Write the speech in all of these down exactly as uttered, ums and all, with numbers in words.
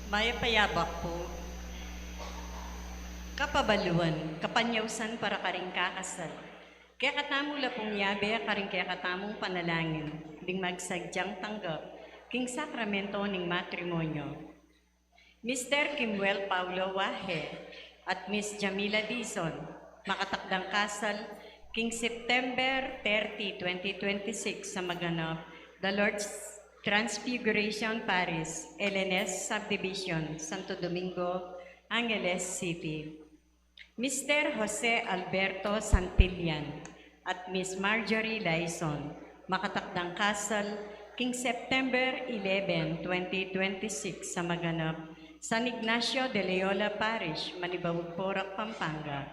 Mayap a yabak pu. Kapabaluan, kapanyausan para karing kakasal. Kekatamu la pung yabe karing kekatamung panalangin ding magsadyang tanggap king sakramento ning matrimonyo. Mister Kimuel Paulo Wahe at Miss Jamila Dizon, makatakdang kasal king September thirty, twenty twenty-six, sa maganap, The Lord's Transfiguration Parish, L N S Subdivision, Santo Domingo, Angeles City. Mister Jose Alberto Santillan at Miss Marjorie Laison, makatakdang kasal king September eleven, twenty twenty-six, sa maganap, San Ignacio de Loyola Parish, Manibawag, Porac, Pampanga.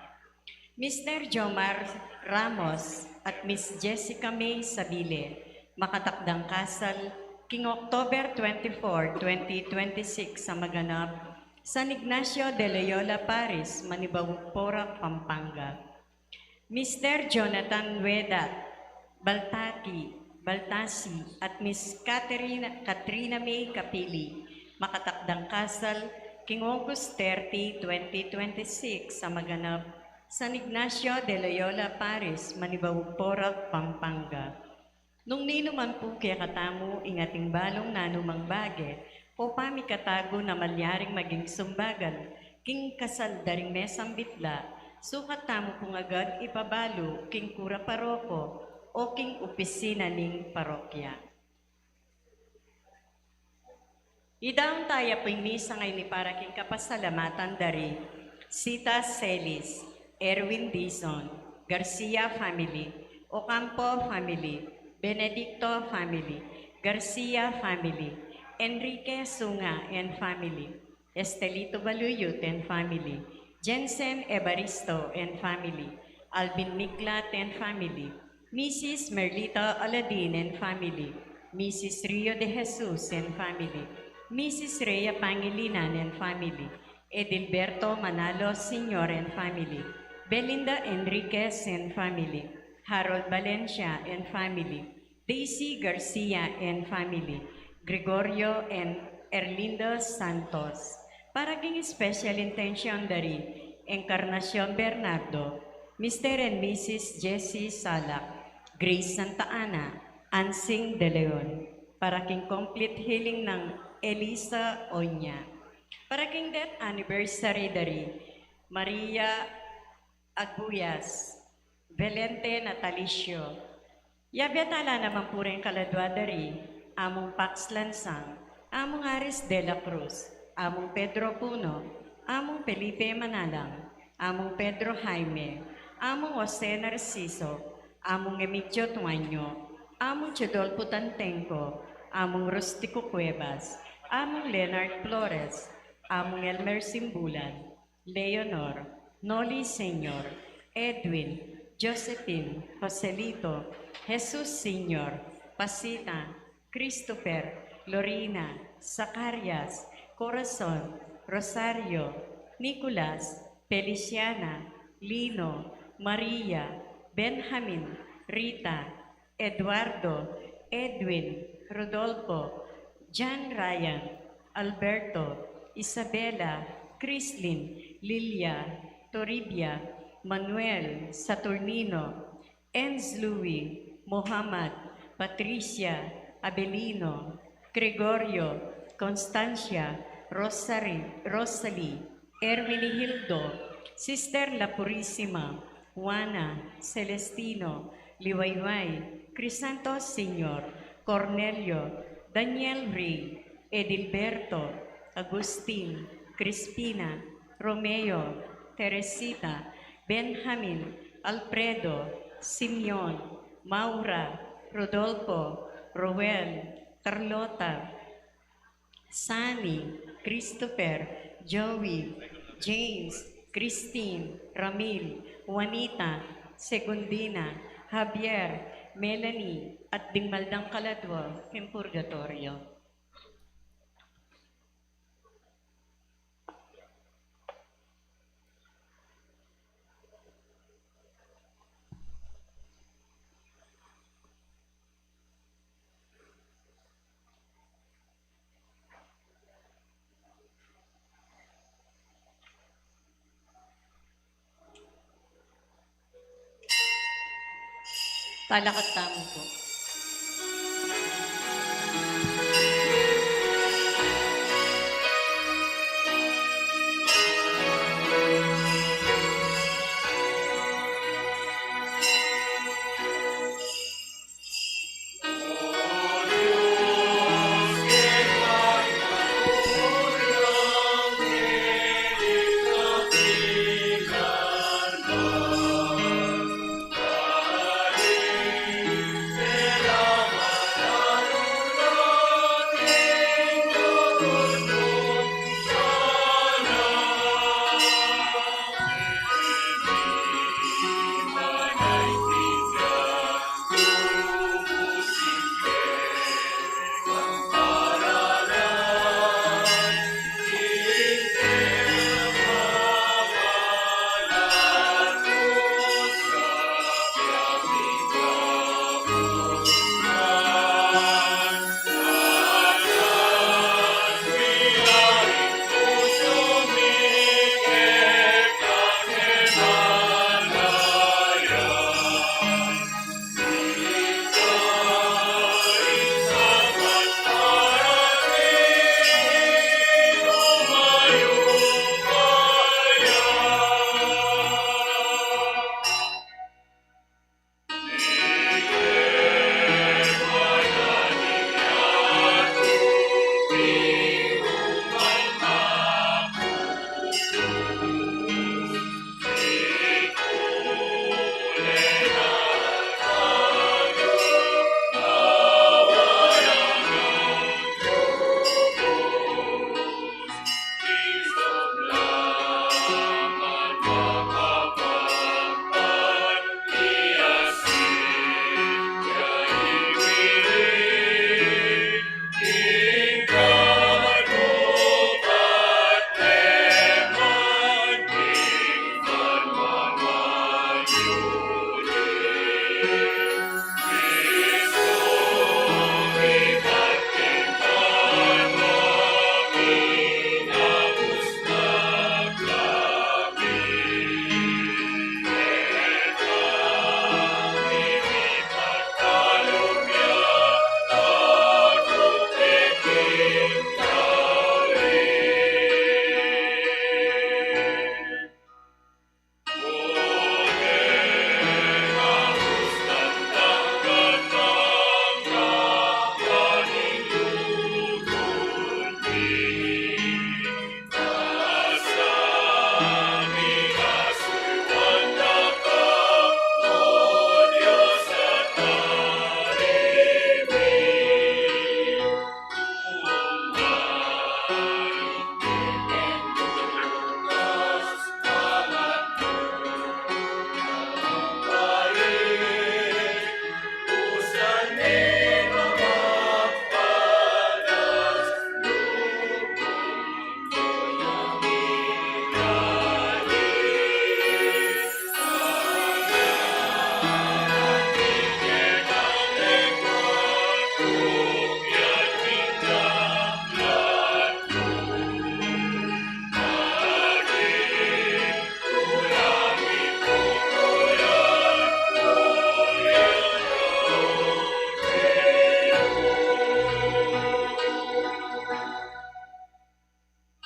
Mister Jomar Ramos at Miss Jessica May Sabile, makatakdang kasal king October twenty-four, twenty twenty-six, sa maganap, San Ignacio de Loyola Parish, Manibawag, Porac, Pampanga. Mister Jonathan Wedat Baltaki, Baltasi at Miss Katerina, Katrina May Kapili, makatakdang kasal king August thirty, twenty twenty-six, sa maganap, San Ignacio de Loyola Parish, Manibawag, Porac, Pampanga. Nung ninuman pu kekatamu ing ating balung nanumang bage o pamikatagu na malyaring maging sumbagal king kasal da ring mesang bitla, sukat tamu pung agad ipabalu king kura paroko o king opisina ning parokya. Idaun taya pu ing misa ngeni para king kapasalamatan da ri Sita Celis, Erwin Dizon, Garcia family, Ocampo family, Benedicto family, Garcia family, Enrique Sunga and family, Estelito Baluyut and family, Jensen Evaristo and family, Alvin Miklat and family, Missus Merlita Aladin and family, Missus Rio de Jesus and family, Missus Rhea Pangilinan and family, Edilberto Manalo Senior and family, Belinda Enriquez and family, Harold Valencia and family, Daisy Garcia and family, Gregorio and Erlinda Santos. Para king special intention da ri Encarnacion Bernardo, Mister and Missus Jessie Salak, Grace Santa Ana, Ansing De Leon. Para king complete healing nang Elisa Oña. Para king death anniversary da ri Maria Aguyas, Belente Natalicio. Yabe tala naman pu ring kaladua da ri Among Pax Lansang, Among Aris de la Cruz, Among Pedro Puno, Among Felipe Manalang, Among Pedro Jaime, Among Jose Narciso, Among Emigdio Tuaño, Among Teodolfo Tantengco, Among Rustico Cuevas, Among Leonard Flores, Among Elmer Simbulan, Leonor, Noli Senior, Edwin, Josephine, Joselito, Jesus Senior, Pasita, Christopher, Lorena, Zacarias, Corazon, Rosario, Nicolas, Feliciana, Lino, Maria, Benjamin, Rita, Eduardo, Edwin, Rodolfo, John Ryan, Alberto, Isabela, Chrislyn, Lilia, Toribia, Manuel, Saturnino, Enz Louis, Mohammad, Patricia, Abelino, Gregorio, Constancia, Rosary, Rosalie, Ermenigildo, Sister La Purisima, Juana, Celestino, Liwayway, Crisanto Senior, Cornelio, Daniel Rey, Edilberto, Agustin, Crispina, Romeo, Teresita, Benjamin, Alfredo, Simeon, Maura, Rodolfo, Roel, Carlota, Sunny, Christopher, Joey, James, Christine, Ramil, Juanita, Segundina, Javier, Melanie, at ding mal dang kaladua king purgatoryo. Talakad tamu pu.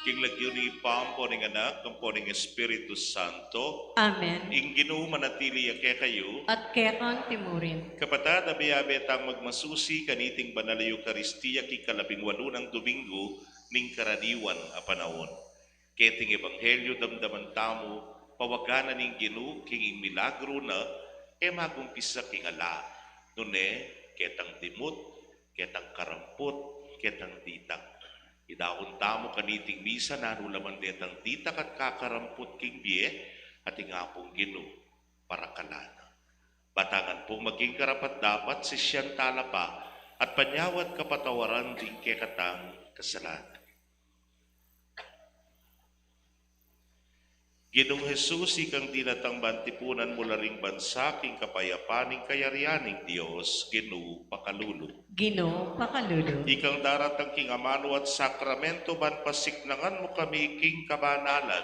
King lagyu ning Ibpa, ampo ning Anak, ampo ning Espiritu Santo. Amen. Ing Ginu manatili ya kekayu. At keka mu rin. Kapatad, abe-abe tang magmasusi kaniting banal a Eukaristia king kalabing walu nang Domingo ning karaniwan a panaun. Keting ebanghelyo damdaman tamu, pawagan na ning Ginu king ing milagru na, e magumpisa king ala, nune ketang dimut, ketang karamput, ketang ditak. Idaun tamu kaniting misa nanu la man detang ditak at kakaramput king bie, at ing Apung Ginu parakalan na. Batangan pung maging karapat-dapat sisian tala pa, at panyawad kapatawaran ding kekatang kasalanan. Ginung Jesus, ikang dinatang ban tipunan mu la ring bansa king kapayapan ning kayarian ning Dios, Ginu, pakalulu. Ginu, pakalulu. Ikang daratang king amanu at sakramento ban pasiknangan mu kami king kabanalan,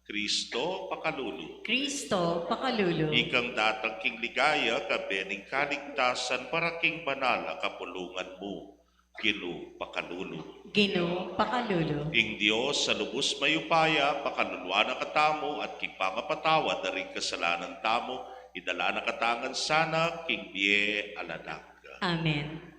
Kristo, pakalulu. Kristo, pakalulu. Ikang datang king ligaya, kambe ning kaligtasan, para king banal a kapulungan mu. Ginu, pakalulu. Ginu, pakalulu. Ing Dios a lubus mayupaya, pakaluluan na katamu, at king pangapatawad da ring kasalanan tamu, idala na katangan sana king bie alang angga. Amen.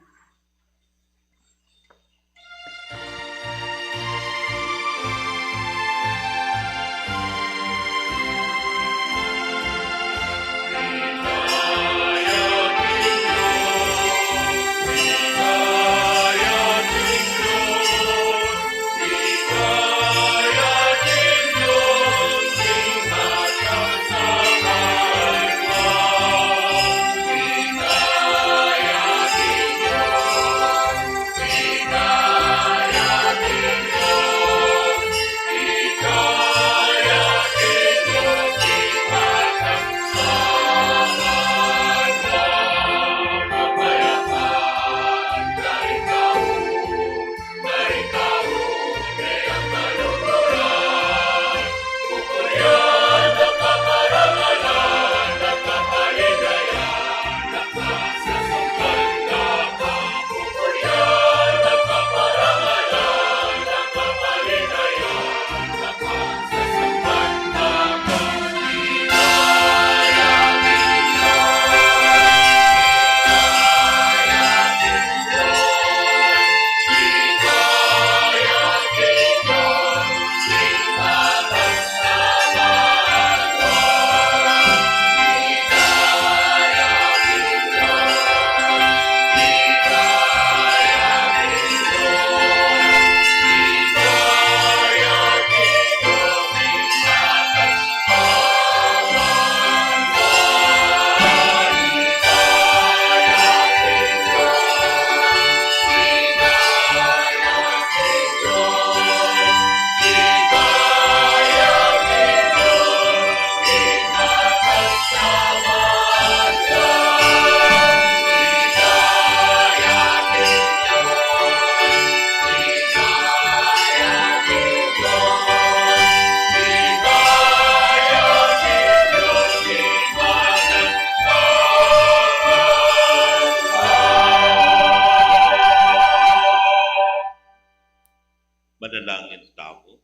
Manalangin tamu.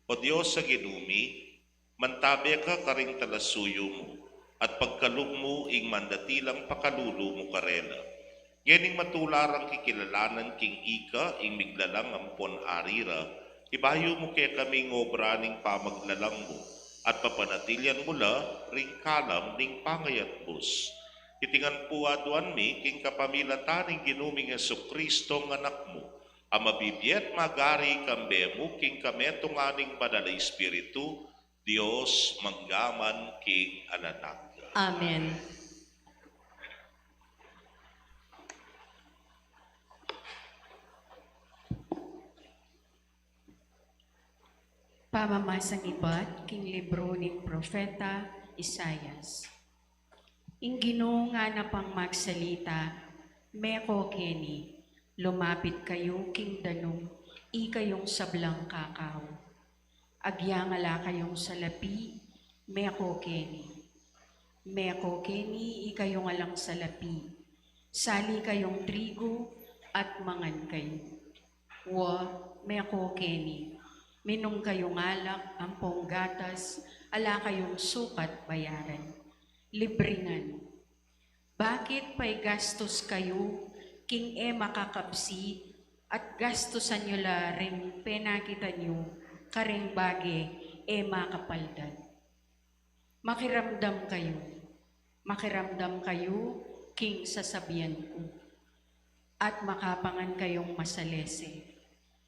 O Dios a Ginu mi, mantabe ka karing talasuyu mu, at pagkalub mu ing mandatilang pakalulu mu karela. Ngening matula rang kikilalanan king ika ing miglalang ampon ari ra, ibayu mu kekami ing obra ning pamaglalang mu, at papanatilian mu la ring kalam ning pangayatbus. Iti ngan pu aduan mi king kapamilatan ning Ginu ming Jesucristo, ing Anak mu, a mabibie at magari kambe mu king kametungan ning Banal a Espiritu, Dios, mangga man king alang angga. Amen. Pamamasang ibat king libru ning Propeta Isaias. Ing Ginu ngana pang magsalita, meko keni, lumapit kayu king danum, ikayung sablang kakau. Agyang ala kayung salapi, meko keni. Meko keni, ikayung alang salapi. Sali kayung trigu at mangan kayu. Wa, meko keni, minum kayung alak ampong gatas, ala kayung sukat bayaran. Libre ngan. Bakit paigastus kayu king e makakabsi, at gastusan yu la ring penakit yu karing bage e makapaldan? Makiramdam kayu, makiramdam kayu king sasabian ku, at makapangan kayung masalese.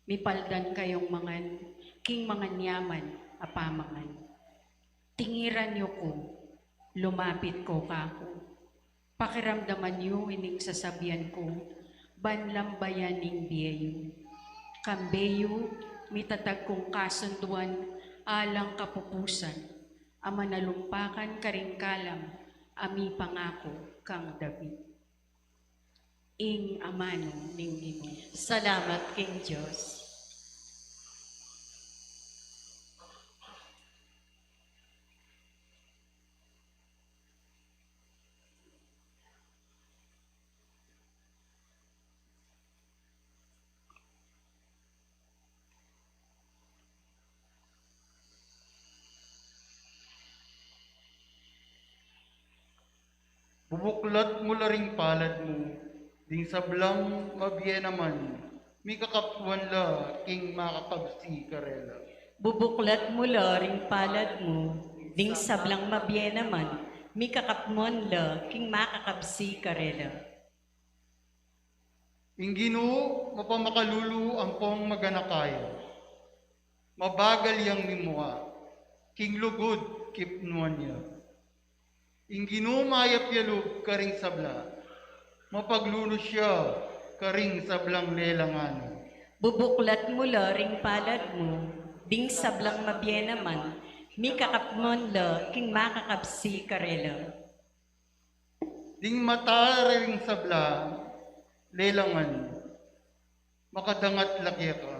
Mipaldan kayung mangan king manganyaman a pamangan. Tingiran yu ku, lumapit ko kaku. Pakiramdaman yu ining sasabian ku, ban lambayan ing bie yu. Kambe yu, mitatag kung kasunduan alang kapupusan, a manalumpakan karing kalam a mipangaku kang David. Ing amanu ning Ginu. Salamat king Dios. Buklat mu la ring palad mu, ding sablang mabie naman, mikakapwan la king makakabsi karela. Bubuklat mu la ring palad mu, ding sablang mabie naman, mikakapwan la king makakabsi karela. Ing Ginu mapamakalulu ampong maganaka ya. Mabagal yang mimua, king lugud kipnuan ya. Ing Ginu mayap ya lub karing sabla, mapaglunus ya karing sablang lelangan. Bubuklat mu la ring palad mu, ding sablang mabie naman, mikakapwan la king makakabsi karela. Ding mata ring sabla, lelangan, makadangat la keka.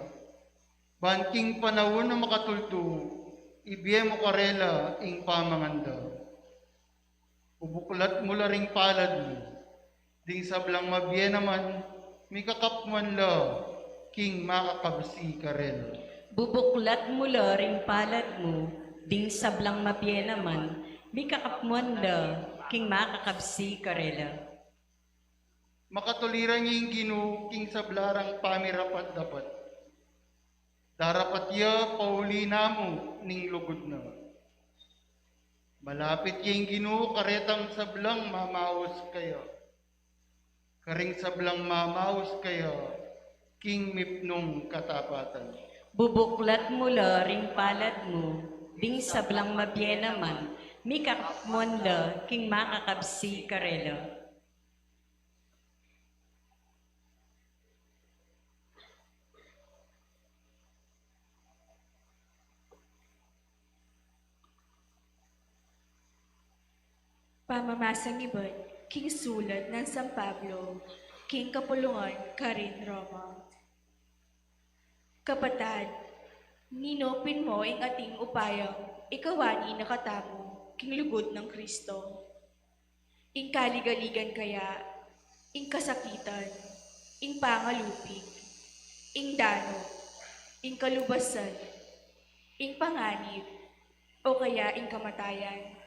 Ban king panaun a makatultu, ibie mu karela ing pamangan da. Bubuklat mu la ring palad mu, ding sablang mabie naman, mikakapwan la king makakabsi karela. Bubuklat mu la ring palad mu, ding sablang mabie naman, mikakapwan la king makakabsi karela. Makatuliran ya ing Ginu king sabla rang pamirapat-dapat. Darapat ya pauli namu ning lugud na. Malapit ya ing Ginu karetang sablang mamaus kaya. Karing sablang mamaus kaya king mipnung katapatan. Bubuklat mu la ring palad mu, ding sablang mabie naman, mikakapwan la king makakabsi karela. Pamamasang ibat king sulat nang San Pablo king kapulungan karin Roma. Kapatad, ninu pin mo ing ating upayang ikawani na katamu king lugud nang Kristo? Ing kaligaligan kaya, ing kasakitan, ing pangalupig, ing danu, ing kalubasan, ing panganib, o kaya ing kamatayan?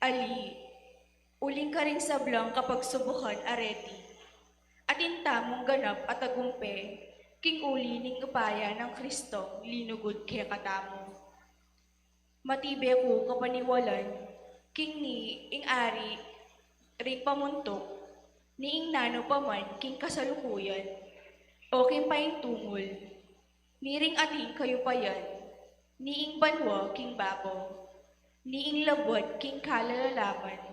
Ali, uling karing sablang kapagsubukan a reti, atin tamung ganap a tagumpe king uli ning upaya nang Kristong linugud kekatamu. Matibe ku kapaniwalan king ni ing ari ring pamuntuk, ni ing nanu pa man king kasalukuyan, o king paintungul, ni ring ating kayupayan, ni ing banua king babo, ni ing labuad king kalalalaman,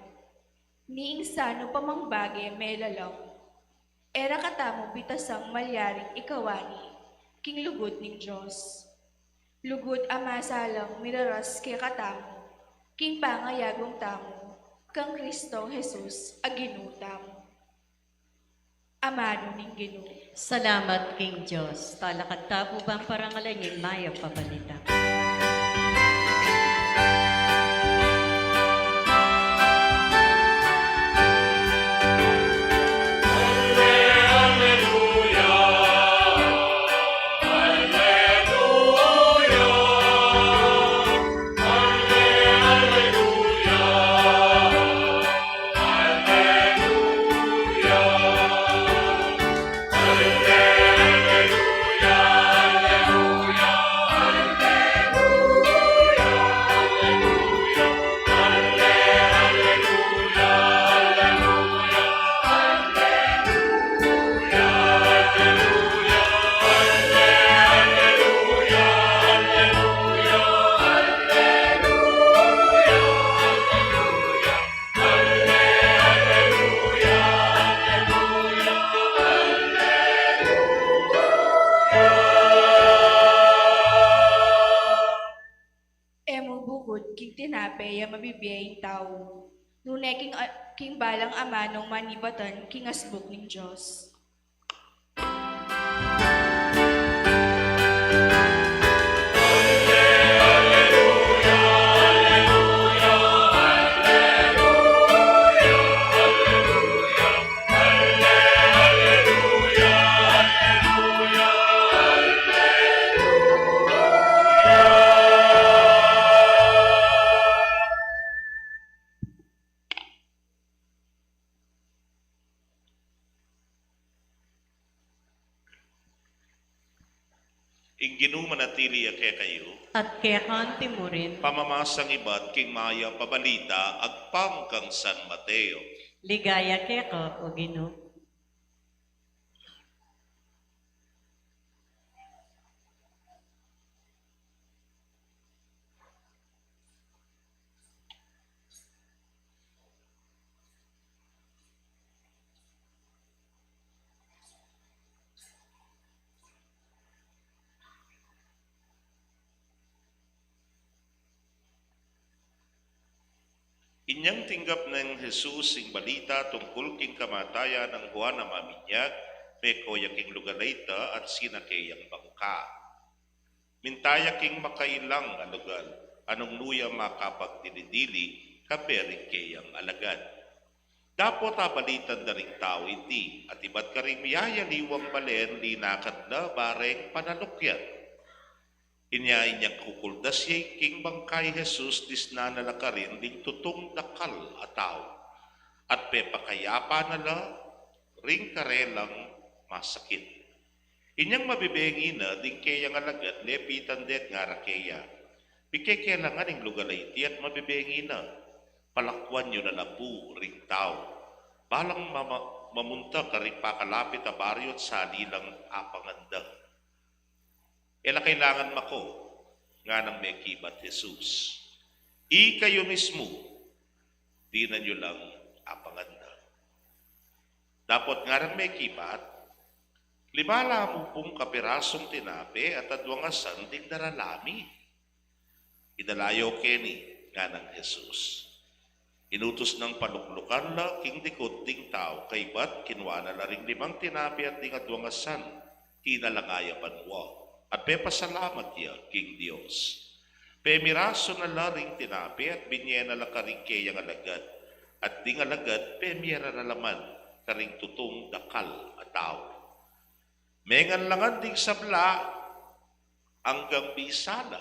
ni ing sanu pa mang bage melalam, e ra katamu bitasang malyaring ikawani king lugud ning Dios. Lugud a masalang miraras kekatamu king pangayagung tamu kang Kristong Jesus a Ginu tamu. Amanu ning Ginu. Salamat king Dios. Talakad ta pu bang parangalan ing mayap a balita. E mu bukud king tinape ya mabibie ing tau, nune king, king balang amanung manibatan king asbuk ning Dios. Ing Ginu manatili ya kekayu. At keka mu rin. Pamamasang ibat king mayap a balita agpang kang San Mateo. Ligaya keka, O Ginu. Inyang tinggap nang Jesus ing balita tungkul king kamatayan nang Juan a Maminyag, meko ya king lugal a ita at sinake yang bangka. Minta ya king makailang a lugal, nung nu ya makapagdili-dili kabe ring keyang alagad. Dapot abalitan da ring tau iti, at ibat karing miyayaliwang balen, linakad la bareng panaluk ya. Inya inyang kukuldas ya king bangka i Jesus, disnan na la karin ding tutung dakal a tau, at pepakayapa na la ring karelang masakit. Inyang mabibengi na ding keyang alagad, lepitan de at ngara keya, "Mikekelangan ing lugal a iti at mabibengi na. Palakwan yu na la pu ring tau, balang mama-, mamunta karing pakalapit a baryu at sali lang apangan da." "E la kailangan mako," nganang mekibat Jesus. "Ikayu mismu, dinan yu lang apangan da." Dapot ngarang mekibat, "Lima la mu pung kapirasung tinape at adwang asan ding dala mi." "Idala yu keni," nganang Jesus. Inutus nang paluklukan la king dikut ding tau, kaybat kinua na la ring limang tinape at ding adwang asan, tinalanga ya banua, at pepasalamat ya king Dios. Pemirasu na la ring tinape at binye na la karing keyang alagad, at ding alagad pemie ra na la man karing tutung dakal a tau. Mengan la ngan ding sabla anggang bisa la.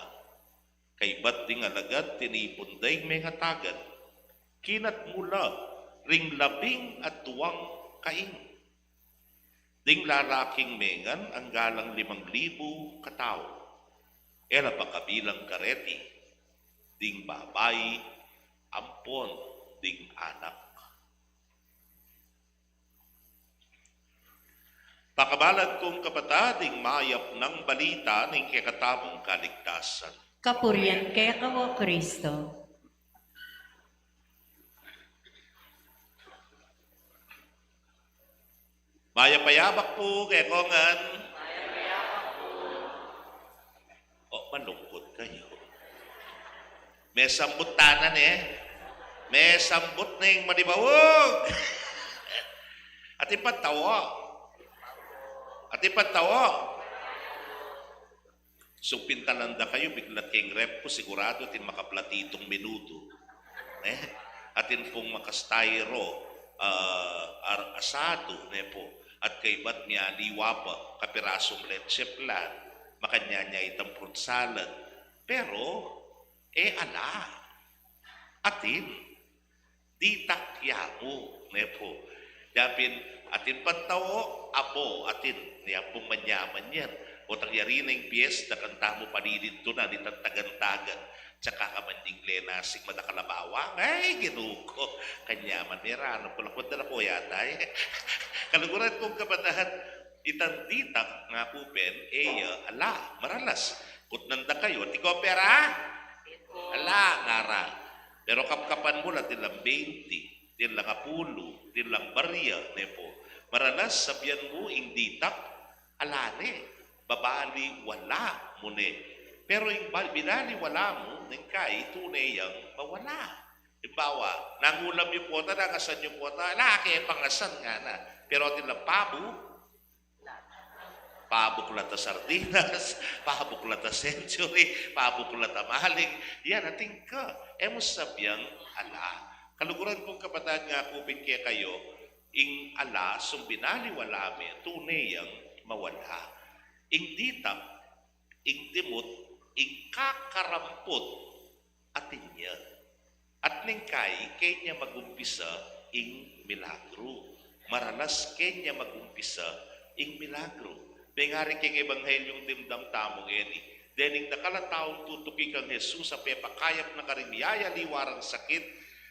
Kaybat ding alagad tinipun da ing mengatagan, kinat mu la ring labing adwang kaing. Ding lalaking mengan angga lang limang libu katau. E la ba kabilang kareti ding babai ampon ding anak. Pakabalan kung kapatad, ing mayap nang balita ning kekatamung kaligtasan. Kapurian keka, O Kristo. Mayap a yabak pu kekongan. O, malungkut kayu. Mesambut tanan e. Mesambut ning malibaug. Atin pang tau. Atin pang tau. Supintalan da kayu, biglat keng ref ku, siguradu atin makaplat itung menudo. Ne? Atin pung makastyro, ah, ar-, asado, ne pu. At kaybat mialiwa pa, kapirasung leche flan, makanyan ya itang fruit salad. Pero, e ala. Atin, ditak ya mu, ne pu. Dapin, atin pang tau, abo, atin, ne ampong manyaman yan. Potang yari na ing piyesta, kanta mu palilintunan, itang tagan-tagan. Tsaka ka man ding lenasing madakal a bawang. Ay, Ginu ku. Kanyaman, merana pula ku, dala ku yata, e. Kaluguran kung kapatad, itang ditak, ngaku pin, e ya ala, maralas. Kutnan da kayu, atin kong pera? Ala, ngara. Pero kapkapan mu la, atin lang bente, atin lang apulu, atin lang barya, ne pu. Maralas, sabian mu, ing ditak, ala ne, babaliwala mu ne. Pero ing ba-, binaliwala mu, neng kai, tune yang mawala. Halimbawa, nangulam yu pota, nangasan yu pota, ala ke pang asan, ngana. Pero atin lang pabu, pabu ku la ta sardinas, pabu ku la ta Century, pabu ku la ta Maling. Yan, atin ka. E mu sabiang ala. Kaluguran kung kapatad, ngaku pin kekayu, ing ala, sung binaliwala me, tune yang mawala. Ing ditak, ing dimut, ing kakaramput, atin ya. At neng kai, kenya magumpisa ing milagru. Maralas kenya magumpisa ing milagru. Mengari keng Ebanghelyung dimdam tamu ngeni. Dening dakal a taung tutuki kang Jesus a pepakayap na karing miyayaliwa rang sakit,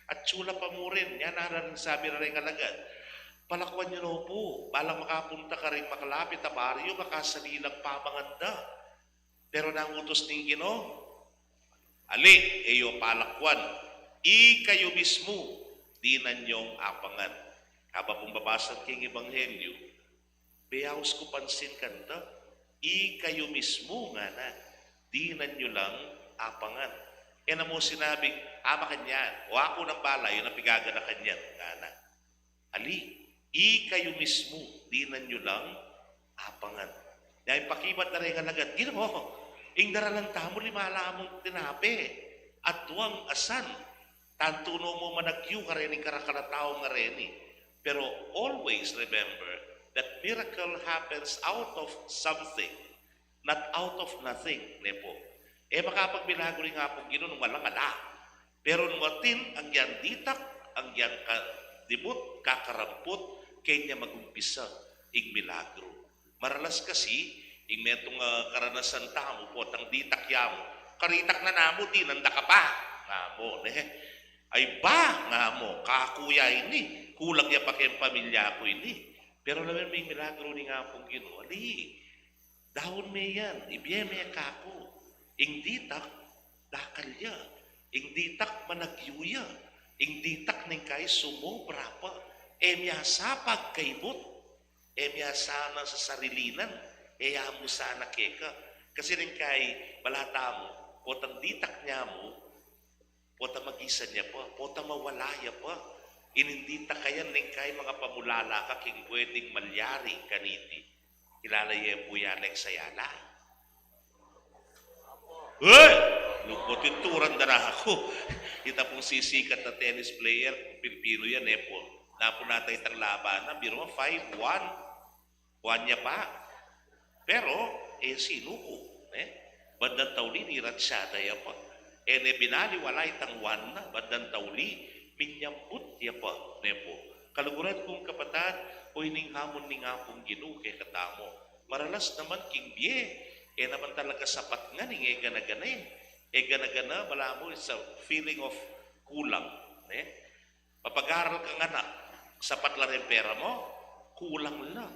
atiu la pa mu rin. Nya nanu ring sabi reng alagad? Palakuan yu no pu, balang makapunta karing makalapit a baryu, makasali lang pamangan da. Pero nanu ing utus ning Ginu? Ali, e yu palakuan, ikayu mismu dinan yung apangan. Kaba pung babasa keng Ebanghelyu, beyaus ku pansin kanita, ikayu mismu ngana, dinan yu lang apangan. E na mu sinabing, "A, makanyan, o aku nang bala, yu na pigaganakan yan," ngana. Ali, ikayu mismu, dinan yu lang apangan. Dahil pakibat na reng alagad, Ginu, ing daralan tamu lima la mung tinape, aduang asan, tantu no mu managyu kareng karakal a tau ngareni. Pero always remember that miracle happens out of something, not out of nothing, ne pu. E makapagmilagru ing Apung Ginu nung alang ala. Pero nung atin, anggiyang ditak, anggiyang kadibut, kakaramput, keni ya magumpisa ing milagru. Maralas kasi, ing metung a karanasan tamu, potang ditak ya mu, karitak na namu, dinan da ka pa, nga mu, ne? Ay ba, nga mu, kaku ya ini, kulang ya pa keng pamilya ku ini. Pero lawen me ing milagru ning Apung Ginu, ali, daun me yan, ibie me kaku. Ing ditak, dakal ya. Ing ditak, managyu ya. Ing ditak, neng kai sumobra pa. E miyasa pagkaibut. E miyasa na sasarilinan. E ya mu sana keka. Kasi neng kai, bala tamu, potang ditak ya mu, pota magisan ya pa, pota mawala ya pa. Ining ditak a yan, neng kai makapamulala ka king pwedeng malyari kaniti. Kilala ye pu ya, Alex Ayala? Hey! Lugmut, ituran da na aku. Ita pung sisikat a tennis player, Pilipinu yan, e pu. Napun na ta itang laban na, biro mo, five one. Kuan ya pa. Pero, e sinuku, e? Bandang tauli, niratsada ya pa. E ne binaliwala itang one na, bandang tauli, minyambut ya pa, ne pu. Kaluguran kung kapatad, o ining hamon ning Apung Ginu kekatamu. Maralas naman king bie, e naman talaga sapat ngan ing e gana-gana e. E gana-gana, balamu, it's a feeling of kulang, ne? Mapag-aral kang anak, sapat la ring pera mu, kulang la.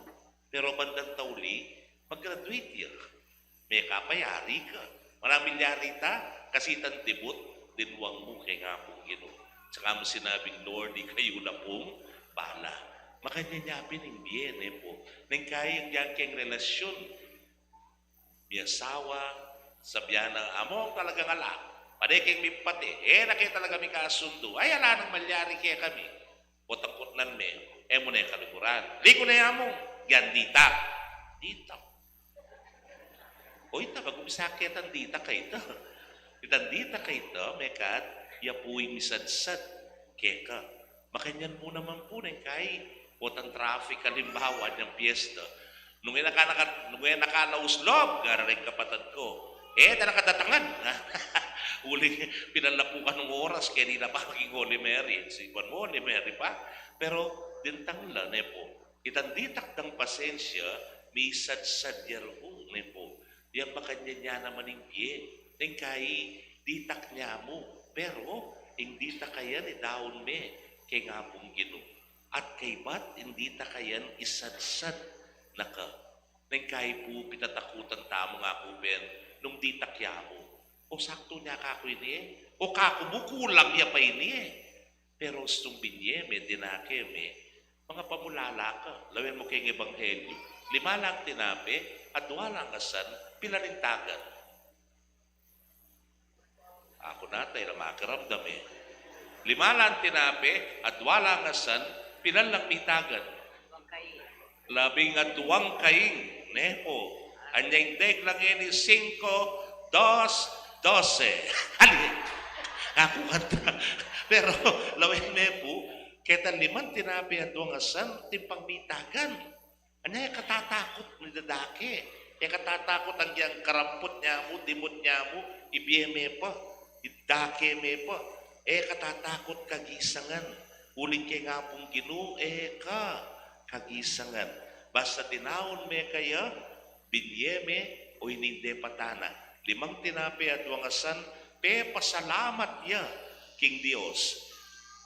Pero bandang tauli, mag-graduate ya. Mekapayari ka. Maraming yari ta, kasi itang dibut, dinwang mu keng Apung Ginu. Saka mu sinabing, "Lord, ikayu na pung bala." Makanyan ya pin ing bie, ne pu. Neng kai, anggiyang keng relasyun, miyasawa, sabian na, "Among, talagang ala. Pade keng mipate. E na ke talaga mikasundu. Ay, ala nang malyari kekami." Potang kutnan me, e mu ne kaluguran. Liku ne, Among, anggiyang ditak. Ditak. O ita, mag-umpisa ketang ditak a ita. Itang ditak a ita, mekad, ya pu ing misadsad keka. Makanyan mu naman pu neng kai, potang traffic, halimbawa, anyang piyesta. Nung e na ka naka-, nung e na ka nauslub, gara reng kapatad ku, e, da na kadatangan. Uling pinalapu ka nung oras, keni na pa maging Holy Mary. Si kuan mu, Holy Mary pa. Pero, dintang la, ne pu. Itang ditak dang pasensya, misadsad ya ru, ne pu. Yang makanyan ya naman ing bie. Neng kai, ditak ya mu. Pero, ing ditak a yan, idaun me keng Apung Ginu. At kaybat ing ditak a yan, isadsad na ka. Neng kai pu, pitatakutan tamu nga ku pin, nung ditak ya mu. O saktu ne kaku ini e. O kaku mu, kulang ya pa ini e. Pero ustung binye me, dinake me. Makapamulala ka, lawen mu keng ebanghelyu. Lima lang tinape, adwa lang asan, pilan ing tagan? Aku na, tela makiramdam e. Lima lang tinape, adwa lang asan, pilan lang mitagan? Labing adwang kaing, ne pu. Anya ing deg lang ini, singko, dos, dose. Ali, aku kanta. Pero, lawen ne pu, keta limang tinape, adwang asan, timpang mitagan. Anya, e katatakut ing dadake. E katatakut anggiyang karamput ya mu, dimut ya mu, ibie me pa, idake me pa. E katatakut kagisangan. Uling keng Apung Ginu, e ka kagisangan. Basta dinaun me kaya, Binye me, o ining depatan na. Limang tinape at duang asan, pepasalamat ya king Dios.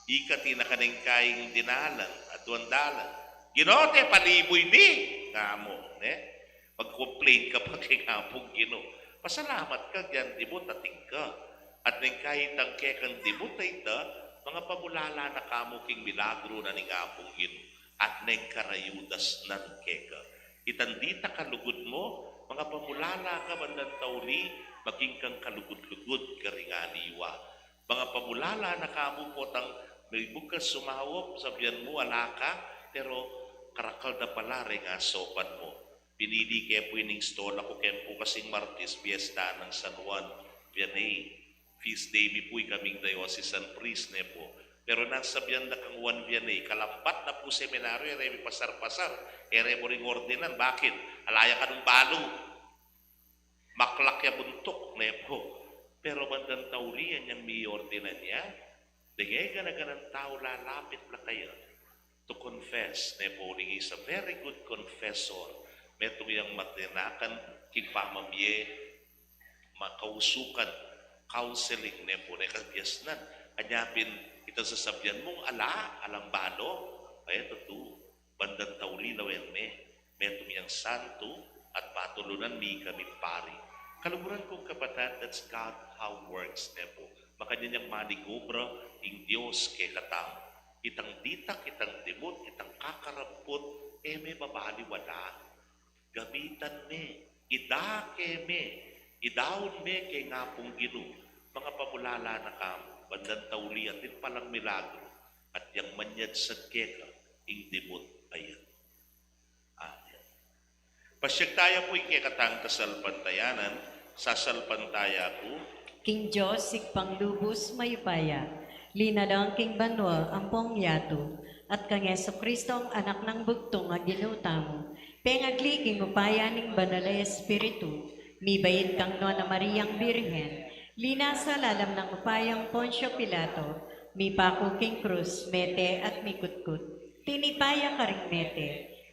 Ikat na kaneng kaing dinalan, at duang dalan. Ginu, te, palibu ini, nga mu, ne? Mag-complain ka pa king Apung Ginu. Pasalamat ka, yan, di mu, tating ka. At neng kaitang kekang di mu, tayta, mangapamulala na ka mu king milagru na ning Apung Ginu. At neng karayudas nan keka. Itang ditak a lugud mu, mangapamulala ka bandang tauli, maging kang kalugud-lugud karing aliwa. Mangapamulala na ka mu potang may bukas sumaup, sabian mu ala ka, pero karakal da pala reng asopan mu. Pinili ke pu ining stola ku, keng pu kasing Martis, fiesta nang San Juan Vianney. Feast day mi pu ikaming diocesan priest, ne pu. Pero nang sabian da kang Juan Vianney, kalampat na pu seminaryo, e re mi pasar-pasar, e re mu ring ordenan, bakit? Ala ya kanung balu. Maklak ya buntuk, ne pu. Pero bandang tauli, inyang miordenan ya, deng e gana-ganang tau lalapit la kaya to confess, ne pu, uling is a very good confessor. Metung yang matinakan king pamamie, makausukan, counseling, ne pu, ne kabiasnan. Anya pin itang sasabian mung ala, alang balu, ay, tutu, bandang tauli lawen me, metung yang santu at patulunan mi kaming pari. Kaluguran kung kapatad, that's God how works, ne pu. Makanyan yang manigobra ing Dios kekatamu. Itang ditak, itang dimut, itang kakaramput, e me babaliwala. Gamitan me, idake me, idaun me keng Apung Ginu, mangapamulala na ka mu, bandang tauli atin palang milagru, at yang manyadsad keka ing dimut a yan. Amen. Pasiag taya pu ing kekatang kasalpantayanan, sasalpantaya ku king Dios Ibpang lubus mayupaya, linalang king banua ampong yatu, at kang Jesucristo a Anak nang bugtung a Ginu tamu, pengagli king upaya ning Banal a Espiritu, mibait kang Nuan a Mariang Birhen, linasa lalam nang upayang Poncio Pilato, mipaku king krus, mete at mikutkut. Tinipa ya karing mete,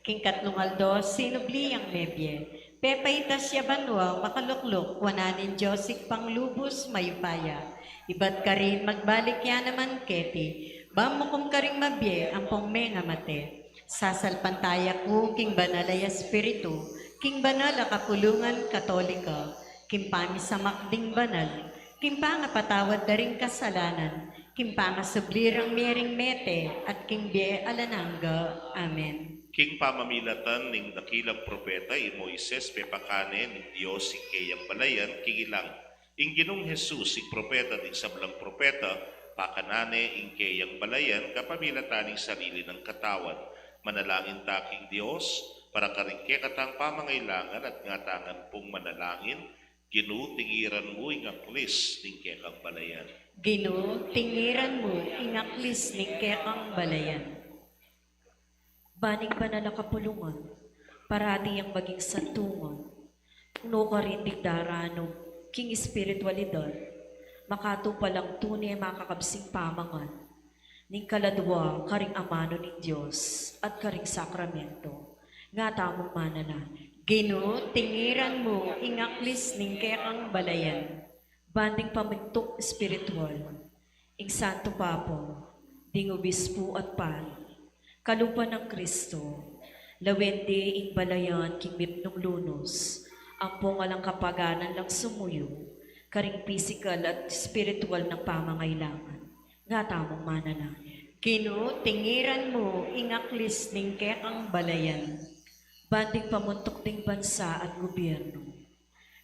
king katlung aldo sinubli yang mebie, pepaitas ya banua, makalukluk wanan ning Dios Ibpang lubus mayupaya. Ibat karin magbalik ya naman keti, ban mukum karing mabie ampong mengamate. Sasalpantaya ku king Banal a Espiritu, king banal a kapulungan Katolika, king pamisamak ding banal, king pangapatawad da ring kasalanan, king pangasubli rang mie ring mete, at king bie alang angga. Amen. King pamamilatan ning dakilang propeta i Moises, pepakane ning Dios ing keyang balayan king ilang. Ing Ginung Jesus, ing propeta ding sablang propeta, pakanan ne ing keyang balayan kapamilatan ning sarili nang katawan. Manalangin ta king Dios para karing kekatang pamangailangan at ngatamu pung manalangin, Ginu, tingiran mu ing aklis ning kekang balayan. Ginu, tingiran mu ing aklis ning kekang balayan. Ban ing banal a kapulungan, parati yang maging santungan, nu karin ding daranug king espiritualidad, makatupa lang tune makakabsing pamangan ning kaladua karing amanu ning Dios at karing sakramento. Ngatamu manalangin. Ginu, tingiran mu ing aklis ning kekang balayan. Ban ding pamintuk espiritual, ing Santo Papa, ding obispu at pari, kalupa nang Kristo, lawen de ing balayan king mipnung lunus, ampong alang kapaganan lang sumuyu karing pisikal at espiritual nang pamangailangan. Ngatamu manalangin. Ginu, tingiran mu ing aklis ning kekang balayan. Ban ding pamintuk ding bansa at gobyernu,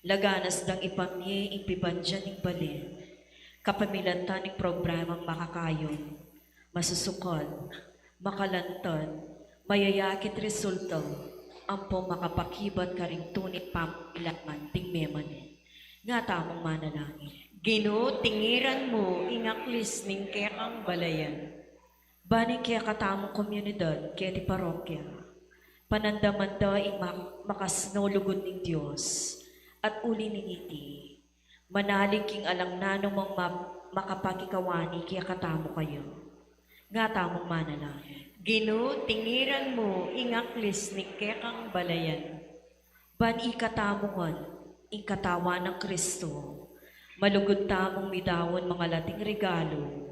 laganas dang ipamie ing pibandian ning balen, kapamilatan ning programang makakayun, masusukal, makalantad, mayayakit resulta, ampong makapakibat karing tune pamangailangan ding memanen. Ngatamu manalangin. Ginu, tingiran mu ing aklis ning kekang balayan. Ban ing kekatamung komunidad keti parokya, panandaman da ing mak-, makasnau lugud ning Dios, at uli ning iti, manalig king alang nanumang ma-, makapakikawani kekatamu kaya. Ngatamu manalangin. Ginu, tingiran mu ing aklis ning kekang balayan. Ban ikatamu ngan ing katawan nang Kristo, malugud tamung midaun mangalating regalu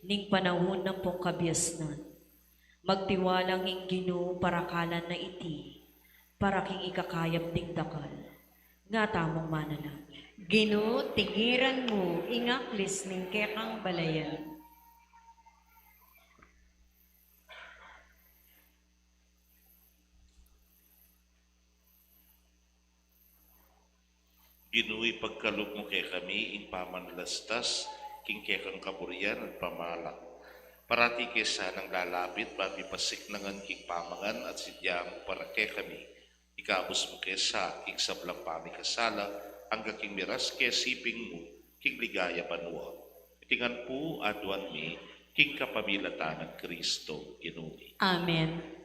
ning panaun nang pungkabiasnan. Magtiwalang ing Ginu parakalan na iti para king ikakayap ding dakal. Nga tamung manalangin. Ginu, tingiran mu ing aklis ning kekang balayan. Ginu, ipagkalub mu kekami ing pamanlastas king kekang kaburian at pamala. Parati ke sanang lalapit, ban mipasiknangan king pamangan at sidya mu para kekami. Ikabus mu ke sa king sablang pamikasala, angga king miras ke siping mu king ligaya banua. Iti ngan pu aduan mi king kapamilatan nang Kristo Ginu mi. Amen.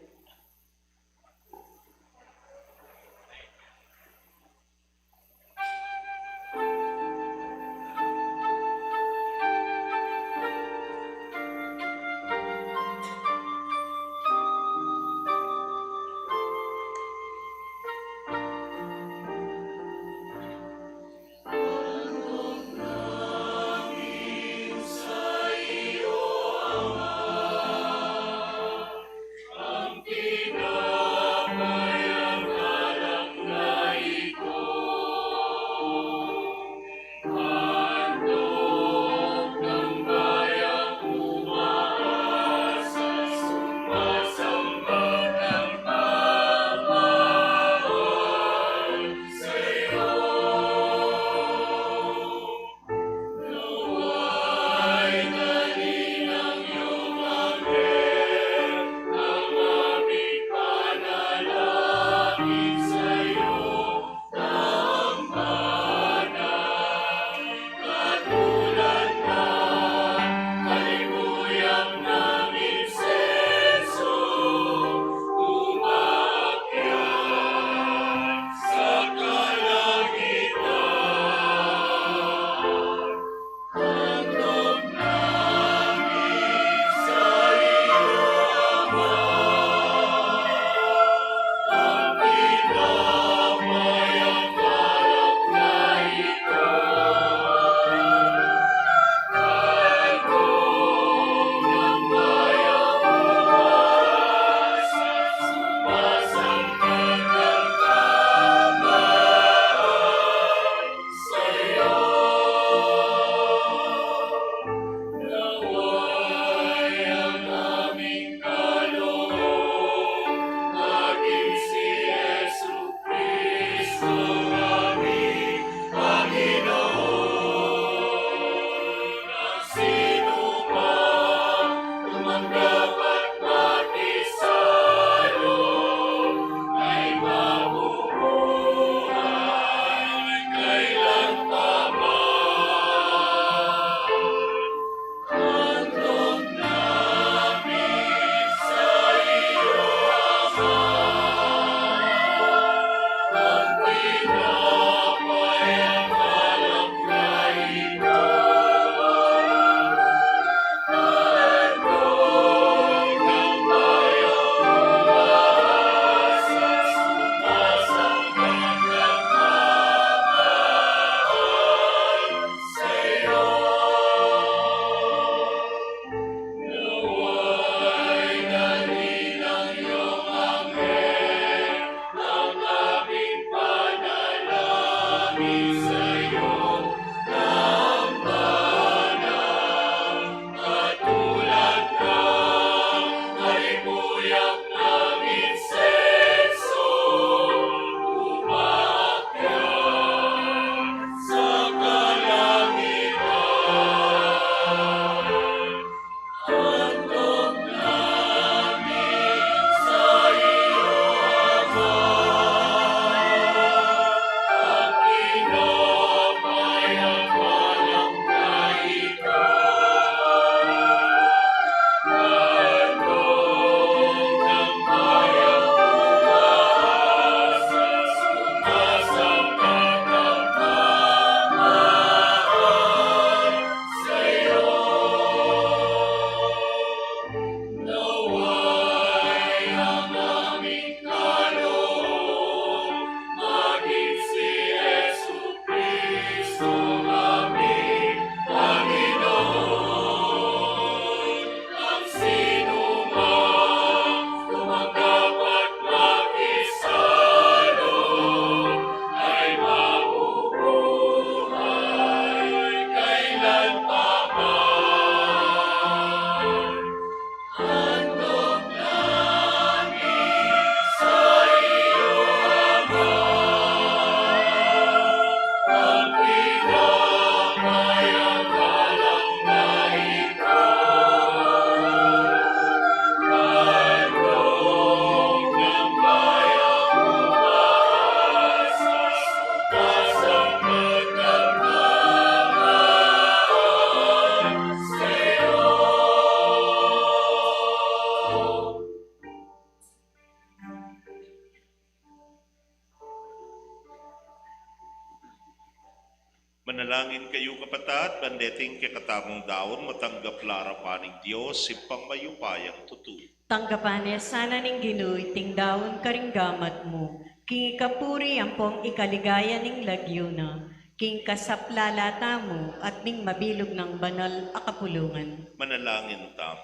Manalangin kayu, kapatad, ban deting kekatamung daun matanggap la arapan ning Dios, Ibpang mayupayang tutu. Tanggapan ne sana ning Ginu iting daun karing gamat mu, king ikapuri ampong ikaligaya ning lagyu na, king kasaplalan tamu at ning mabilug nang banal a kapulungan. Manalangin tamu.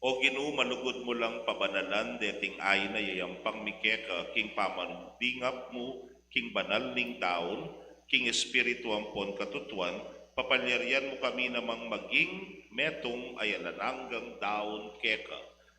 O Ginu, malugud mu lang pabanalan deting ain a yayampang mi keka king pamanlingap mu king banal ning daun, king espiritu ampon katutuan, papalyarian mu kami namang maging metung a alang anggang daun keka.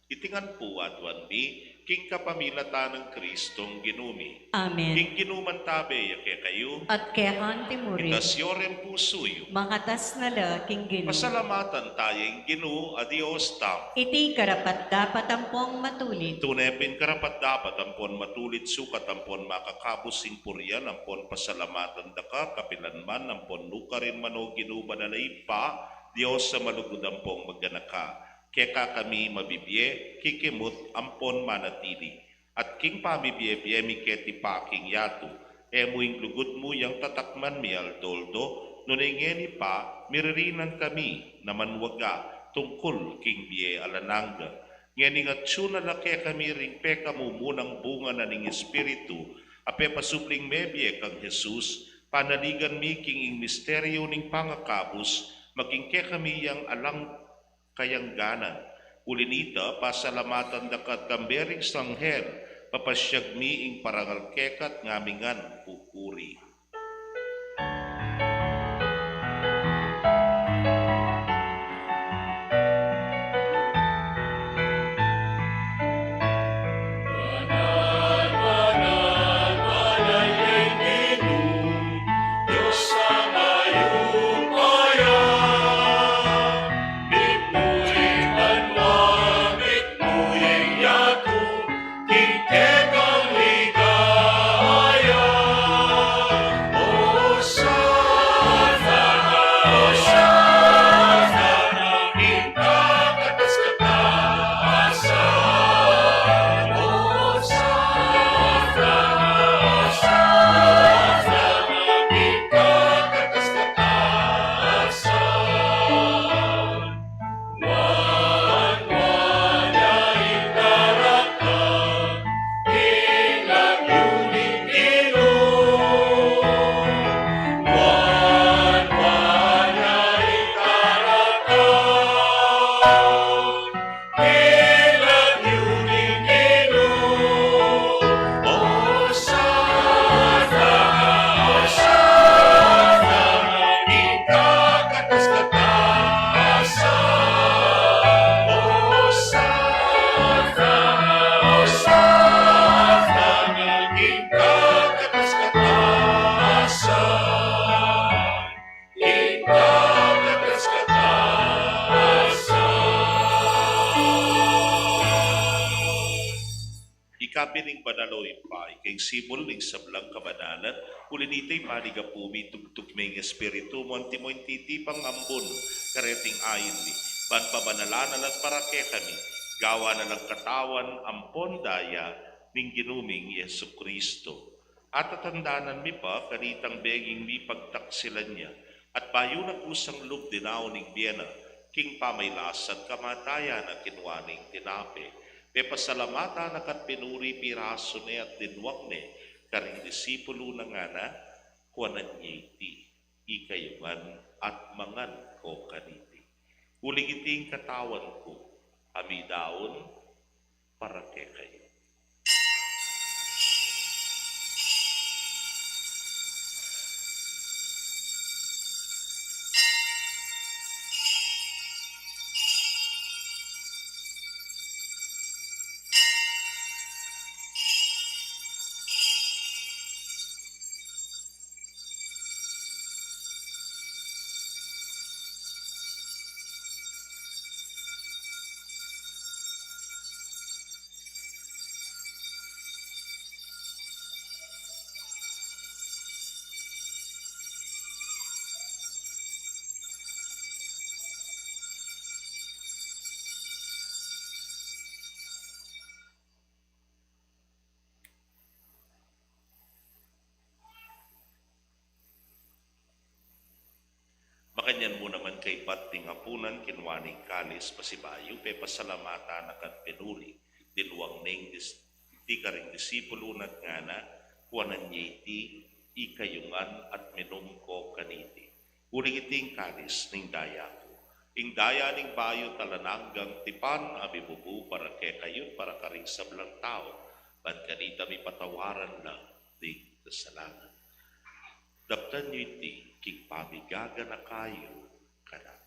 Iti ngan pu aduan mi king kapamilatan nang Kristong Ginu mi. Amen. Ing Ginu mantabe ya kekayu. At keka mu rin. Itas yu ring pusu yu. Makatas na la king Ginu. Pasalamatan taya ing Ginu a Dios tamu. Iti karapat-dapat ampong matulid. Tune pin karapat-dapat ampon matulid, sukat ampon makakabus ing purian ampon pasalamatan da ka kapilan man ampon nukarin man, o Ginu, banal a Ibpa, Dios a malugud ampong maganaka. Keka kami mabibie, kikimut ampon manatili. At king pamibie-bie mi keti pa king yatu, e mu ing lugud mu yang tatakman mi aldo-aldo, nune ngeni pa miririnan kami na manwaga tungkul king bie alang angga. Ngeni ngan atyu na la kekami ring pekamumunang bunga na ning Espiritu, a pepasubling mebie kang Jesus, panaligan mi king ing misteryu ning pangakabus, maging kekami yang alang kayangganan. Uli na nita, pasalamatan da ka at kambe ring sanghel, papasyag mi ing parangal keka at ngamingan pupuri. Banal, banal, banal ya ing Ginu, Dios a mayupaya. Mitmu ya ing banua, mitmu ya ing yatu, king kekang ligaya. Osana, Osana, ing kakatas-katasan. Osana, Osana, ing kakatas-katasan. Ika pin ing banal, o Ibpa, ika ing simbulu ning sablang kabanalan. Uli na nita, ipanyawad mi, tubtub mi ing Espiritu mu, antimo ing titipang ambun kareting ain mi, ban pabanalan na la at para kekami gawan na lang katawan ampon daya ning Ginu ming Jesucristo. Atatandanan mi pa kanitang benging mipagtaksilan ya, at bayu na kusang lub dinaun ing bie na, king pamailas at kamatayan na, kinua ne ing tinape, pepasalamatan na ka at pinuri, pirasu ne at dinwang ne karing disipulu na, ngana: Kuanan ye iti, ikayu ngan at mangan ko kaniti. Uling iti ing katawan ku, a midaun para kekayu. Yan mu naman kaybat ning apunan, kinua ne ing kalis, pasibayu pepasalamatan na at pinuri, dinwang ne ing dis-, iti karing disipulu na at ngana: Kuanan ye iti ikayu ngan at minum ko kaniti. Uling iti ing kalis ning daya ku, ing daya ning bayu at alang anggang tipan a mibubu para kekayu at para karing sablang tau, ban kanita mipatawaran la ding kasalanan. Daptan yu iti king pamigaganaka yu kanaku.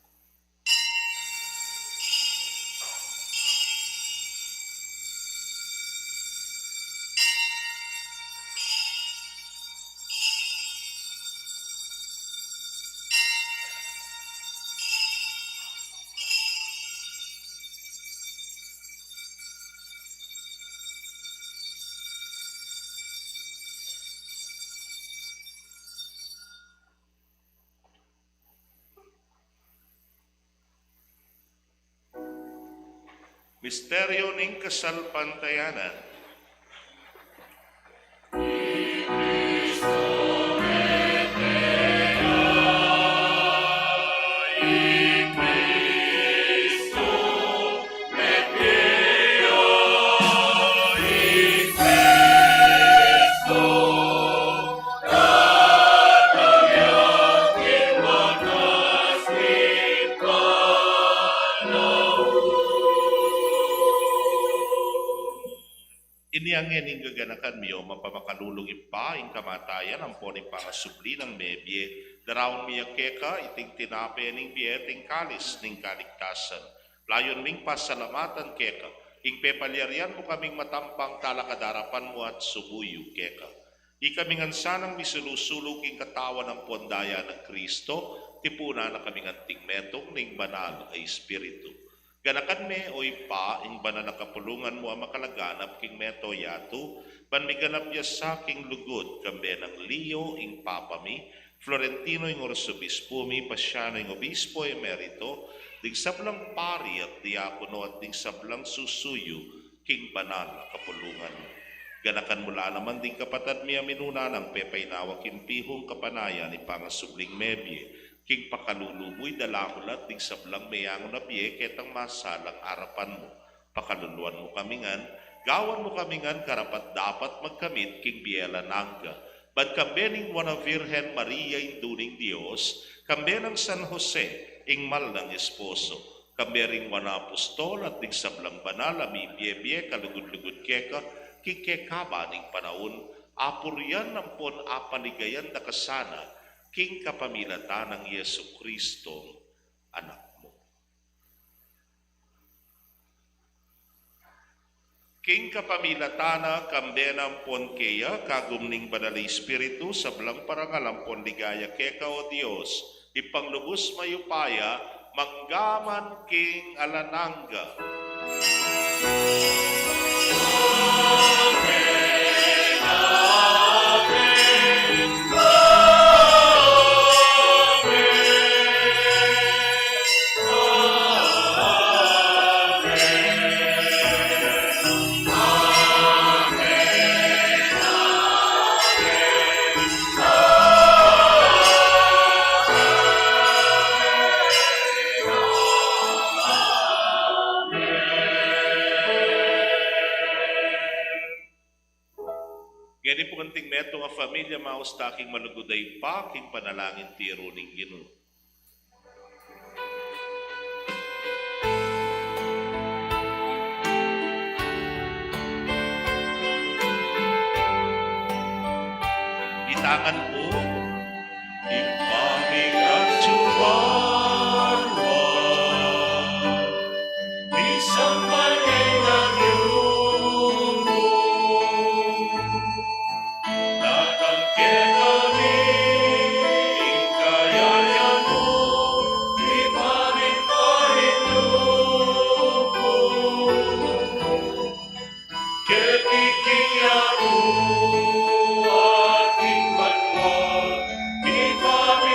Misteryu ning kasalpantayanan. Ini ngeni ing gaganakan mi, o mapamakalulung Ibpa, ing kamatayan ampon ing pangasubli nang mebie. Daraun mi ya keka iting tinape ning bie at ing kalis ning kaligtasan. Layun ming pasalamatan keka ing pepalyarian mu kaming matampang talakad king arapan mu at sumuyu keka. Ikami ngan sanang misulu-sulu king katawan ampon daya nang Kristo, tipunan na kaming anting metung ning Banal a Espiritu. Ganakan me, o Ibpa, ing banal a kapulungan mu a makalaganap king mabilug a yatu, ban miganap ya sa king lugud, kambe nang Leo ing Papa mi, Florentino ing Arsobispo mi, Pasiano ing Obispo Emerito, ding sablang pari at diakono at ding sablang susuyu king banal a kapulungan. Ganakan mu la naman ding kapatad mi a minuna nang pepainawa king pihung kapanayan ning pangasubling mebie, king pakalulu mu idala mu la at ding sablang meyangu na bie ketang masalang arapan mu. Pakaluluan mu kami ngan, gawan mu kami ngan karapat-dapat magkamit king bie alang angga, ban kambe ning Nuan a Virgen Maria, Indu ning Dios, kambe nang San Jose, ing mal nang esposo, kambe ring Nuan a Apostol at ding sablang banal a mibie-bie kalugud-lugud keka king kekaba ning panaun, apurian ampon apaligayan da ka sana king kapamilatan nang Jesucristo, Anak mu. King kapamilatan na, kambe na ampon keya, kagum ning Banal a Espiritu, sablang parangal ampon ligaya keka, o Dios, Ibpang lubus mayupaya, mangga man king alang angga. Ngeni pu, anting metung a familia, maus ta king malugud a Ibpa, king panalangin tiru ning Ginu. Itangan pu. Ibpa mi, atsu ka banua, misamban ya ing lagyu mu, datang kekami ing kayarian mu, mipamintuan ing lub mu keti king yatu at king banua. Ibpa mi,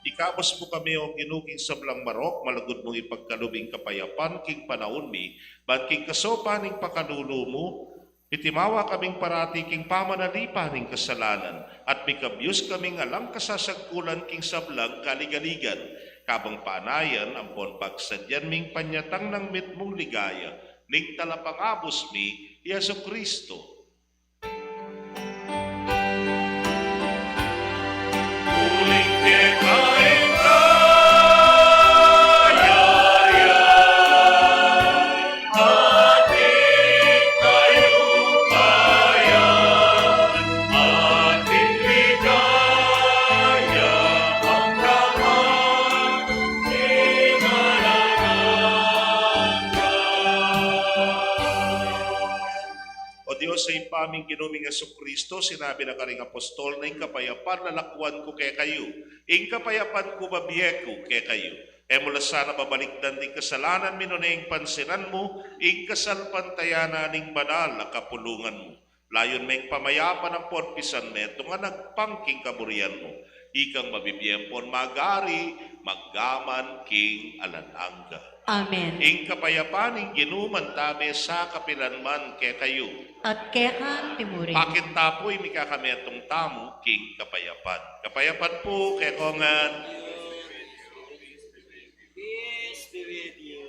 Ikabus mu kami, O Ginu, king sablang marok, malugud mung ipagkalub ing kapayapan king panaun mi, ban king kasaupan ning pakalulu mu, mitimawa kaming parati king pamanalipan ning kasalanan, at mikabyus kaming alang kasasagkulan king sablang kaligaligan, kabang panayan ampon pagsadyan ming panyatang nang mitmung ligaya ning Talapangabus mi, i Jesucristo. O Dios, Ibpa ming Ginu ming Jesucristo, sinabi na karing apostol na, "Ing kapayapan lalakwan ku kekayu, ing kapayapan ku bibie ku kekayu." E mu la sana babalikdan ding kasalanan mi, nune ing pansinan mu ing kasalpantayanan ning banal a kapulungan mu. Layun meng pamayapan ampon pisan metung a agpang king kaburian mu. Ikang mabibie ampon mag-ari, mangga man king alang angga. Amen. Ing kapayapan ning Ginu mantabe sa kapilan man kekayu. At keka murin. Pakit ta pu, mika kametung tamu king kapayapan. Kapayapan pu kekongan. Peace be with you.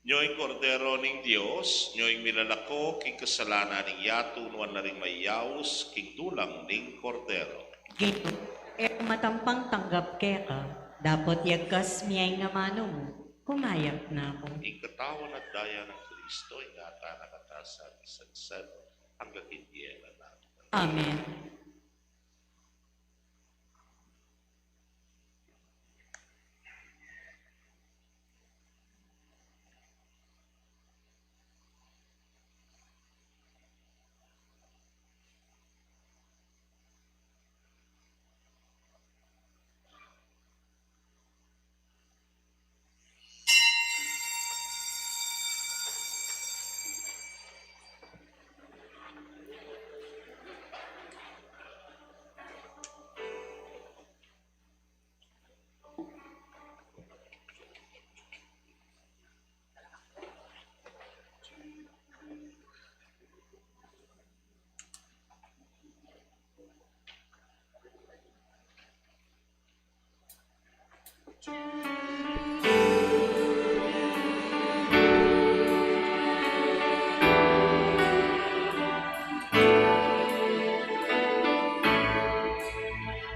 Nyo ing Kordero ning Dios, nyo ing milalako king kasalanan ning yatu, nuan la ring mayaus king dulang ning Kordero. Ginu, e ku matampang tanggap keka, dapot yagkas mu ing amanu mu, kumayap na ku. Ing katawan at daya nang Kristo, ingatan na katamu san, san, san, angga king bie alang angga. Amen.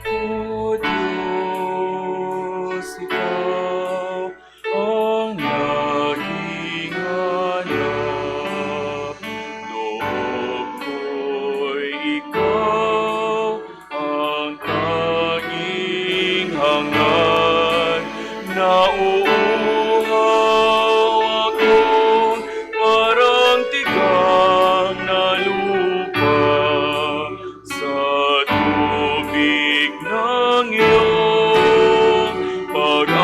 O Dios, ikaw ang naging anak, loob ko'y ikaw ang tanging Nauuhaw akong parang tigang na lupa sa tubig ng iyong pag-aruga.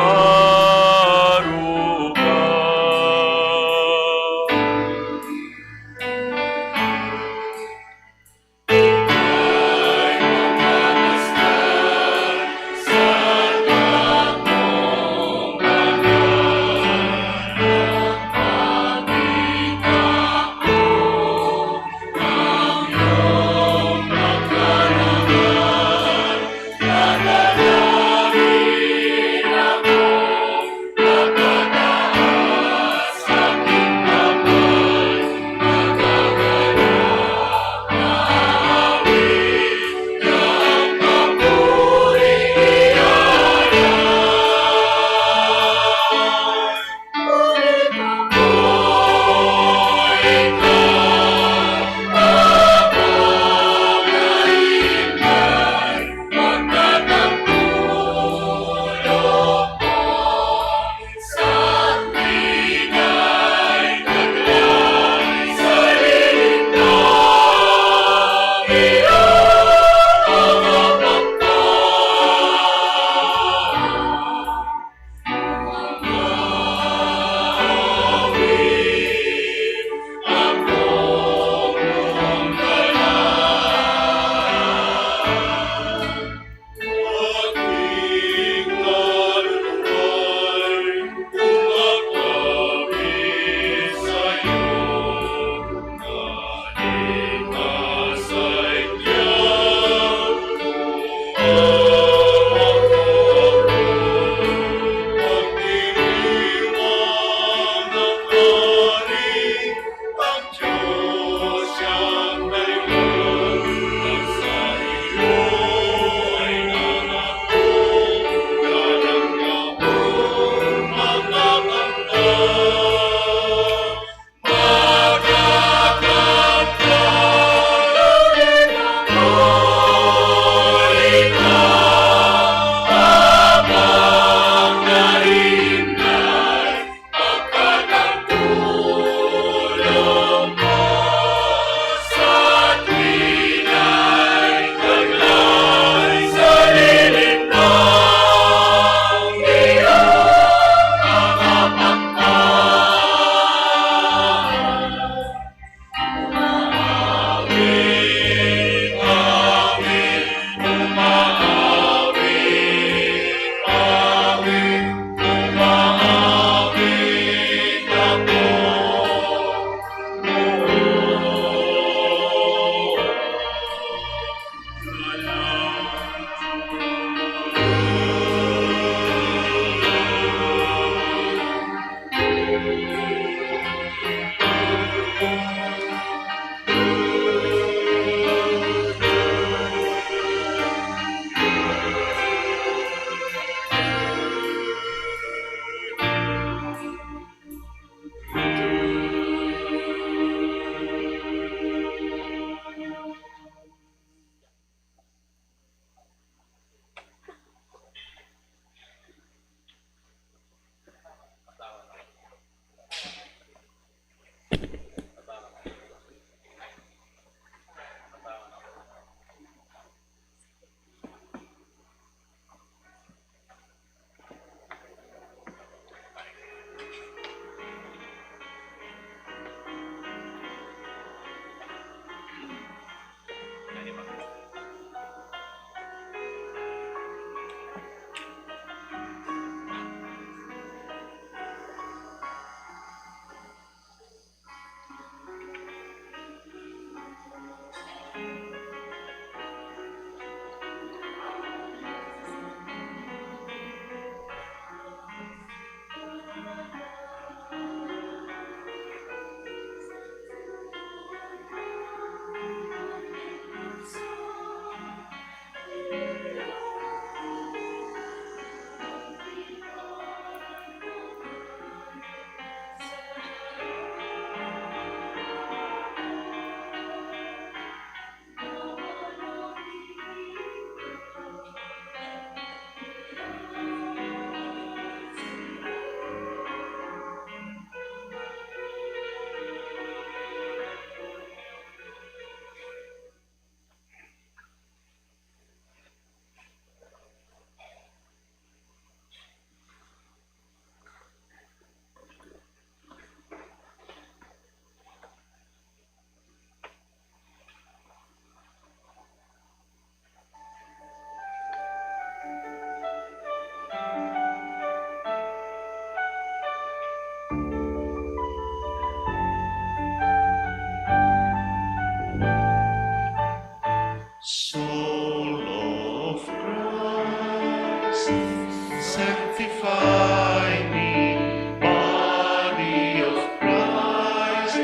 Sanctify me, body of Christ,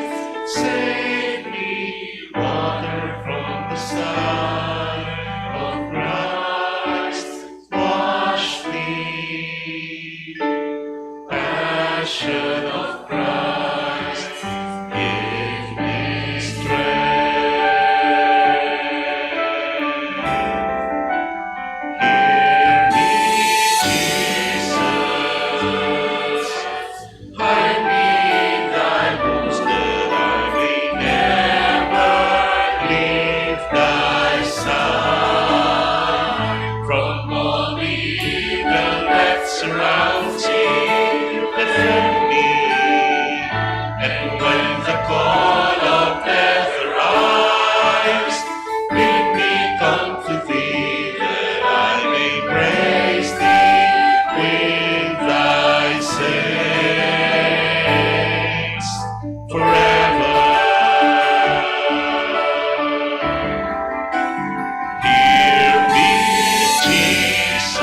save me, water from the side of Christ, wash me, passion of Christ, give me strength. Hear me, Jesus. Hide me in thy wounds, that I may never leave thy side. From all evil that surrounds me, defend me. And when the call of death arrives, bid me come to thee, that I may praise thee with thy saints forever. Hear me, Jesus.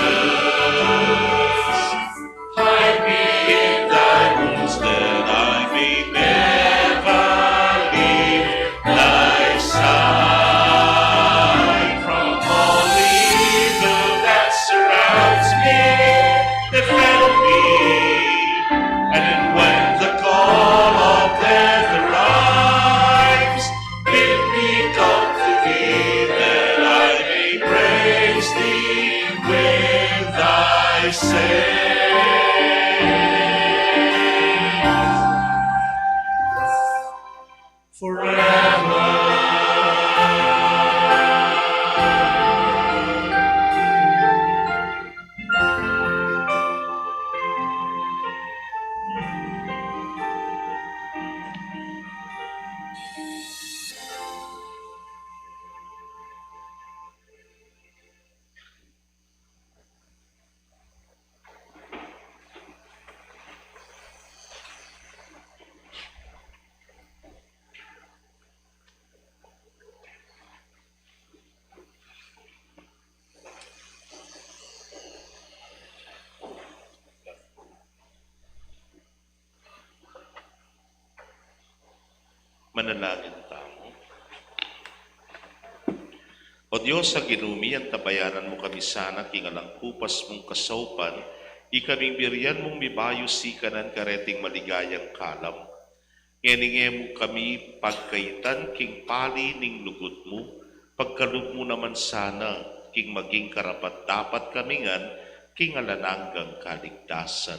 Hide me in thy wounds, that I may never leave thy side. From all evil that surrounds me, defend me. And when the call of death arrives, bid me come to thee, that I may praise thee with thy saints forever. Manalangin tamu. O Dios a Ginu mi, antabayanan mu kami sana king alang kupas mung kasaupan, ikaming burian mung mibayu sikanan kareting maligayang kalam. Ngeni nge mu kami pagkaitan king pali ning lugud mu, pagkalub mu naman sana king maging karapat-dapat kami ngan king alang anggang kaligtasan.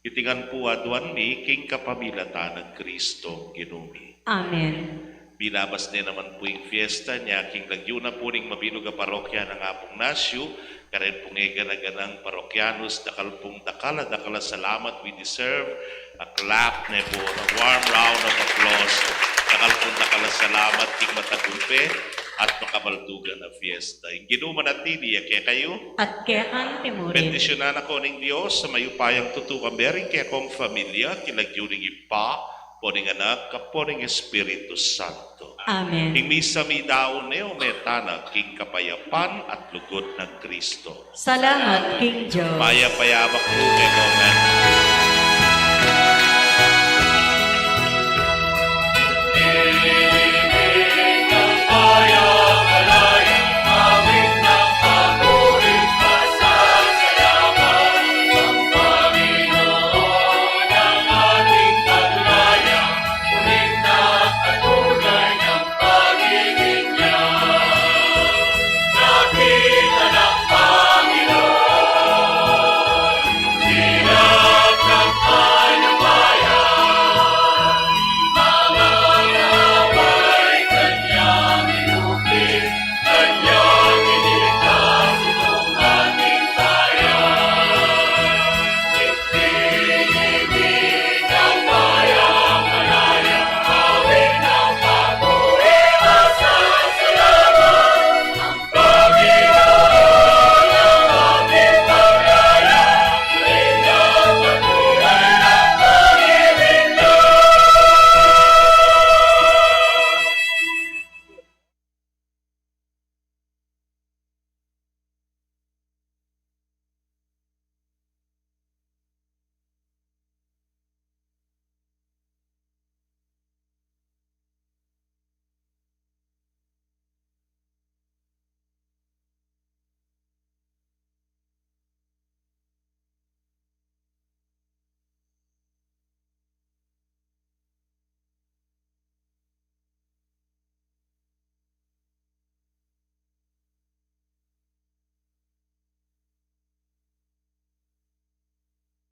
Iti ngan pu aduan mi king kapamilatan nang Kristong Ginu mi. Amen. Binabas ne naman pu ing fiesta nya king lagyu na pu ning mabilug a parokya nang Apung Nasyu, karin pung e gana-ganang parokyanus, dakal pung dakal a dakal a salamat, we deserve a clap ne pu, a warm round of applause. Dakal pung dakal a salamat king matagumpe at makabaldugan a fiesta. Ing Ginu manatili ya kekayu. At keka mu rin. Bendisyunan na ko ning Dios a mayupayang tutu, kambe ring kekong familia, king lagyu ning Ibpa, ampo ning Anak, ampo ning Espiritu Santo. Amen. Ing misa midaun ne, o meta na king kapayapan at lugud nang Kristo. Salamat king Dios. Mayap a yabak pu kekayu ngan.